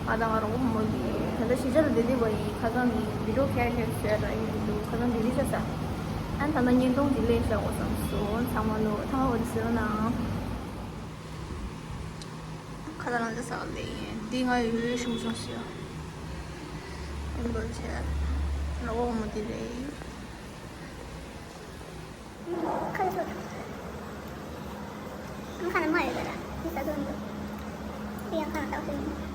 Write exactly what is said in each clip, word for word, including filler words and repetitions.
ང་དང་ང་རོགས་པ་མོ་དེ་ད་ལྟ་གཞིས་ཆགས་ལ་བསྡད་བསྡད་པ་ཡིན། ཁ་སང་ནས་བི་ཌི་ཡོ་ཁྱེར་ཁྱེར་བཟོས་ར་ཡིན་འདུག་ཁ་སང་ལྡི་ལི་ཆགས་ས། ཨ་ནི་ད་ལྟ་བརྙན་ཐུང་ཅིག་ལས་བཞག་དགོས་བསམ་སོང་། ཚང་མ་ལོ་ཐང་བ་དེ་ཟེར་ན། ཁ་ལ་ལང་ཅ་ས་ལེ། འདི་ང་ཡོད་ཡོད་ཤུང་ཤུང་ཞིག་ཡིན་པ་བྱས། རོགས་པ་མོ་དེ་རེད། ཁ་ལ་སོ། ཁ་ལ་མ་ཡོད་ད། འདི་ས་སོ་འདུག་འདི་ཡང་ཁ་ལ་བཏགས་སོ།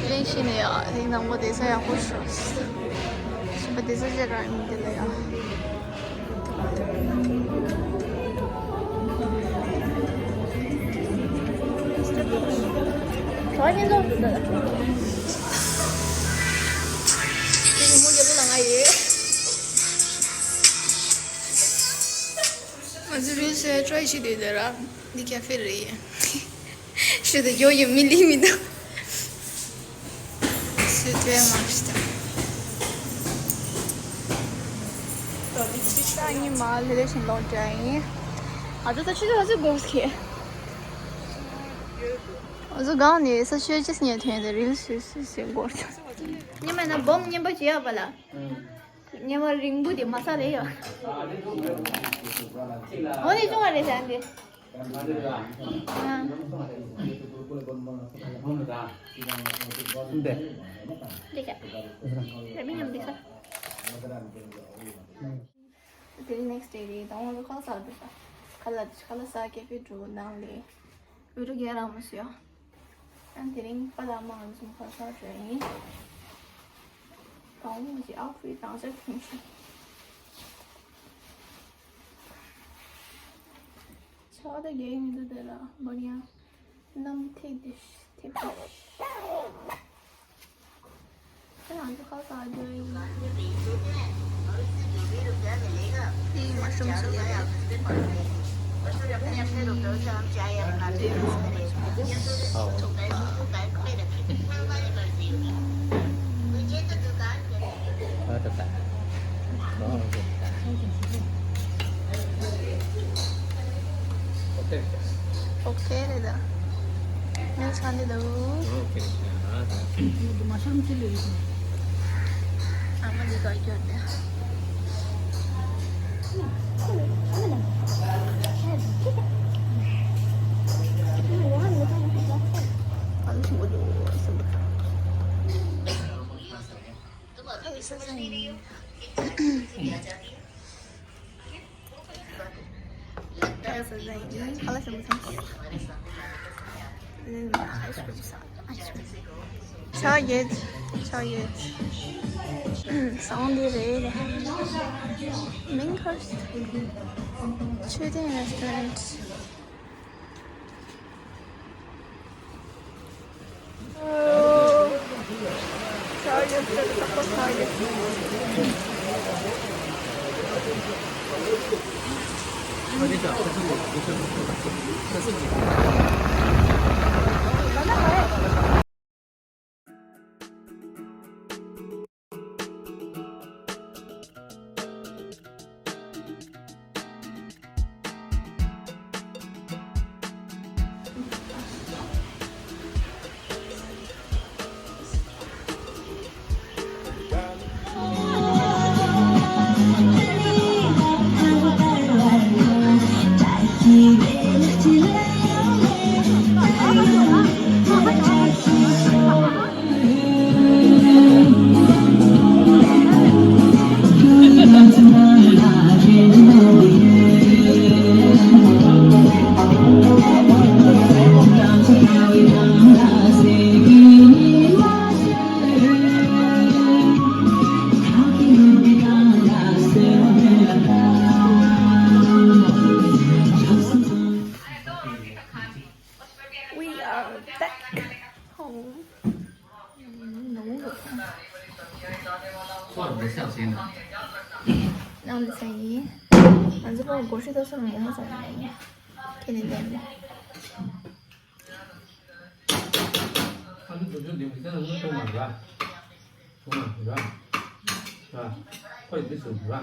གླེང་ཤེས་ནས་ཡ། དེ་ནང་པོ་བསྡད་ས་ཡག་པོ་ཤོག་ཤིན་པ་བསྡད་ས་ཅིག་རག་ཡིན་དེ་ལ་ཡ། གྲོགས་ཉེན་རྟོག་འདུག་ད། དེ་ཉིན་མོ་རྒྱལ་པོ་ལ་ང་ཡོད། ང་ཚོ་རུལ་སུའི་ཊ་རའི་བྱེད་དུས་དེ་ར། འདི་ཀ་ཕེ་རེད། ཤུ་དུ་ཡོ་ཡོ་མི་ལི་མི་འདུག་སུ་ཏུའི་མ་ཤི་ད། ད་འདི་ཅི་ཤ་ཉི་མ་ལེ་ལེ་བཞིན་ལོག་འདྲ་ཡིན། ཨ་ཏོ་ད་ཆུ་ཚོད་ཧ་ཅང་དགོས་ཀྱི། ཨ་ཟོ་གང་ནས་ས་ཤོད་ཅིས་ཉལ་ཐོན་དེ་རིལ་སུ་སུ་སུ་འགོར། ཉི་མ་ན་སྦོམ་ཉན་པ་བྱེད་ཡག་པ་ལ། ཉི་མ་རིང་པོ་དེ་མ་ས་ལེ་ཡོད། འོ་ནི་ཅུང་བ་རེད་ཟེར་འདི། ཨ། འདི་ཀྱ། རེ་མི་ཉམས་འདི་ས། དེ་རིང་next day རེད། དང་པོ་ཁ་ལག་ཟ་འདི་ས། ཁ་ལག་ཁ་ལག་ཟ་ཀེ་ཕེ་འགྲོ་ནང་ལེ། བི་ཌི་ཡོ་རྒྱག་རག་མ་སོང་ཡ། ཨ་དེ་རིང་པ་ལགས་མ་ང་ཚོ་ཁ་ཤས་རེད་ཡིན། གང་མོ་ཞིག་ཨའུ་ཕིཊ་རང་ཅག་ཁྱོད་ཤི། ཆ་ད་རྒྱག་མི་འདུག་དེ་ལ་བར་ཡང་གནམ་ཐིག་དེ་ཐིག་པ། ཁྱེད་རང་ཚོ་ཁ་ཁ་རྒྱུ་ཡིན། དེ་མ་ཤོམ་ཞིག་ཡོད་རེད། ཨོ་ཁེ་རེད་ད། ངས་ཆང་འདི་འདུག་ཨོ་ཁེ་རེད། ཨ་མ་འདི་ག་སྐྱོར་ཏེ། ཨ་ལུ་ཆུང་པོ་འདུག་སེམས་པ། ཨ་ལུ་ཆུང་པོ་ཆུང་པོ། ཁ་ལག་ཟ་ཟ་ཡིན། ཁ་ལག་ཟ་མི་ཚང་། ཨའི་སི་ཀྲིམ་ཟ། ཨའི་སི་ཀྲིམ། ཆོ་ཡོད། ཆོ་ཡོད། སོང་འདི་རེད། མིང་ཁར། ཆོས་ལྡན་རེ་སི་ཊོ་རེན་ཊི། We are back home. ནང་ལ་ས་ཡིན། ང་ཚོ་ཕར་སྒོར་ཧྲི་ཏོག་སོང་མོ་མོ་ཚོང་ཡིན། ཁྱེད་ནས་ལེན་ལ། ཨ་ནི་འགྲོ་རྒྱུ་འདི་མི་ཚེ་ནང་ལ་ཐོག་མ་རེད་པ། ཐོག་མ་རེད་པ། རེད་པ། ཁོ་ཡི་འདི་སུ་རེད་པ།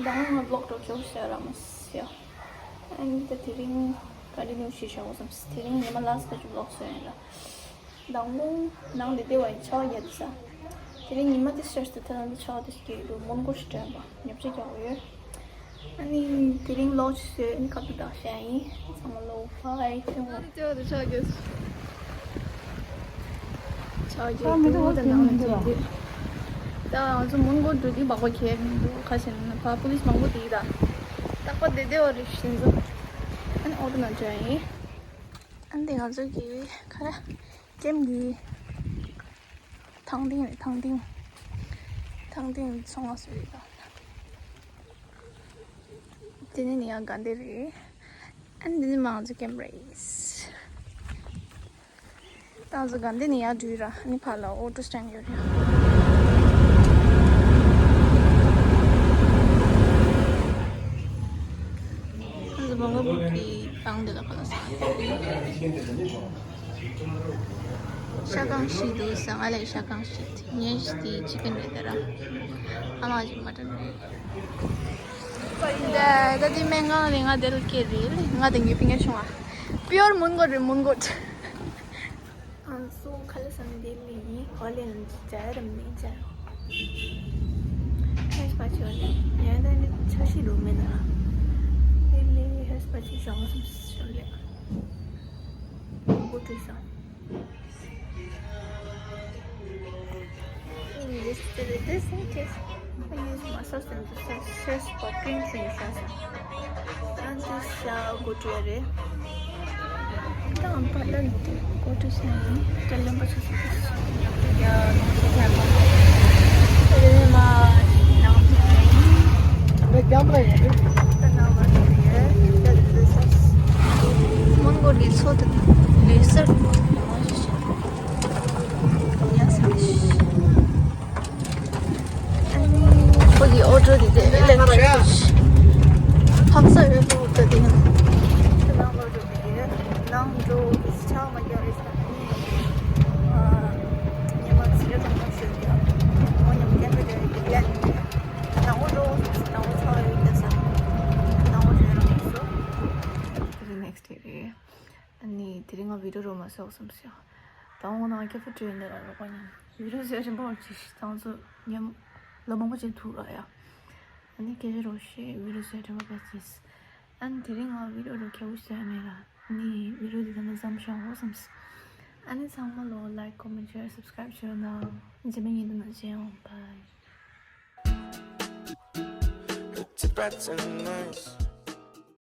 ད་ང་བི་ལོག་འགྲོ་ཆོག་ཤེས་ར་མ་ཤེས། ཨ་ནི་ད་དེ་རིང་ག་རེ་ནུས་ཤེས་བྱ་འོ་བསམ། དེ་རིང་ཉི་མ་ལ་སི་ཀ་ཅུ་ལོག་སོང་ཡིན་ལ། མདང་དགོང་ནང་དེ་བདེ་བ་ཡི་ཆར་པ་བརྒྱབ་ས། དེ་རིང་ཉི་མ་དེ་ཤར་སྟེ་ཐ་ན་དེ་ཆར་པ་དེ་སྐྱེས་འདུག་མོན་གྷོ་ཞིག་དྲན་པ་ཉབ་ཆ་རྒྱག་གི་ཡོད། ཨ་ནི་དེ་རིང་ལོག་ཅི་སོས་ཨ་ནི་ཁ་ཐུག་དག་ཤ་ཡིན། ཚང་མ་ལོ་བྷའི་ཐེངས་མ་ཅོ་དེ་ཆགས་རྒྱུ། ཆགས་རྒྱུ་འདུག་ད་ནང་ལ་འགྲོ་རྒྱུ། ད་ང་ཚོ་མོན་གྷོ་འགྲོ་དུས་བག་པ་གས་མི་འདུག་ག་ཞེ་ན་ཕ་པུ་ལིས་མང་པོ་དེ་ད། རྟག་པ་བདེ་བདེ་བ་རེད་ཤིན་ཙོ། ཨ་ནི་ཨོ་ཏོ་ནང་འགྲོ་ཡིན། ཨ་ནི་ང་ཚོ་གི་ག་རེ་ཀེམ་གི་ཐང་ཏིང་རེད། ཐང་ཏིང་ཐང་ཏིང་ཚོང་ང་སུ་རེད་ད། དེ་ནི་ནི་ཡང་དགའ་བདེ་རེད། ཨ་ནི་འདི་ནི་མང་ཚོ་ཀེམ་རེད། ཏང་ཚོ་དགའ་བདེ་ནི་ཡང་འགྲུལ་ར་ནི་ཕར་ལ་ཨོ་ཏོ་སི་ཊེན་ཡོད་རེད། ཏང་ཚོ་བོང་ག་བུ་གི་ཏང་འདི་ལ་ཁ་ལ་ས། ཤ་ཁང་ཞིག་འདུག་ཟེར། ང་ལ་ཤ་ཁང་ཞིག་ངས་ཞིག་དེ་ཅི་ཀན་རེད་ད་ར། ཨ་མ་ཞིག་མ་དྲན་རེད། ད་ད་དེ་སྨན་ཁང་རེད། ང་དེ་ལ་སྐྱེས་རེད། ང་དེ་ངའི་ཕི་ངའི་བྱུང་བ། པིའོར་མོན་གྷོ་རེད། མོན་གྷོ། ཨང་སུ་ཁ་ལ་སང་དེ་ལི་ཡིན། ཧོ་ལེ་ནི་ཅ་ར་མི་ཅ། ཧེ་སྤ་ཆོ་ལེ་ཡང་ད་ནི་ཆ་ཤི་རུ་མེད་ན། དེ་ལི་ཧེ་སྤ་ཆི་ཞང་སུ་ཤོ་ལེ། མོན་གྷོ་ཁྲུས་སང་། English to the distance. I use muscles and the stress for pinching sasa. And this uh, go to area. Down but then go to say. Tell them what you say. མོན་གྷོ་གི་མཚོ་དེ་ལས་སར་ཡ་ས། ཁོ་གི་ཨོ་ཏོ་དེ་དེ་ལེགས་ཏྲིག་ཕག་ས་ཡོད་པའི་ཨོ་ཏོ་དེ་ཡིན། ནང་འགྲོ་གི་ཆ་མ་རྒྱག་རེད་ས་ནི། ཉི་མ་ཚེ་རིང་དང་ཞུ་གི་ཡོད། ཁོ་ཉི་མ་རྒྱག་གི་རེད་ཡ་ནི། ནང་འགྲོ་ནང་ཆ་ཡོད་ཀྱི་ས། ནང་འགྲོ་རང་སོ། དེ་རིང་ནེགསི་ཌེ་རེད། ཨ་ནི་དེ་རིང་ང་བི་ཌི་ཡོ་རོ་མ་བཟོ་བསམ་སོང་། ད་འོང་ན་ང་སྐྱ་ཕོ་བྲོས་ནས་ར་རོགས་པ་ཉམས་བི་ཌི་ཡོ་བཟོས་རིམ་པ་བར་ཅིག་ཏང་ཚོ་ཉམས་ལོ་མང་པོ་ཅིག་ཐུག་ར་ཡ། ཨ་ནི་སྐད་ཆ་རོགས་ཤེས་བི་ཌི་ཡོ་བཟོས་རིམ་པ་བར་ཅིག་ཨ་ནི་དེ་རིང་ང་བི་ཌི་ཡོ་རོ་ཁྱེའུ་བཟོས་མེད་ར། ཨ་ནི་བི་ཌི་ཡོ་འདི་ད་ནི་མཚམས་བཞག་འོ་བསམ་སོང་། ཨ་ནི་ཚང་མ་ལོ་ལའིཀ་ཀོ་མེན་ཊི་ཤེར་སབ་སི་ཀ་རའིབ་བྱོས་ན། རྗེས་མའི་ཉིན་དུ་ན་མཇལ་ཡོང་། བྷའི། Look to brighten nights.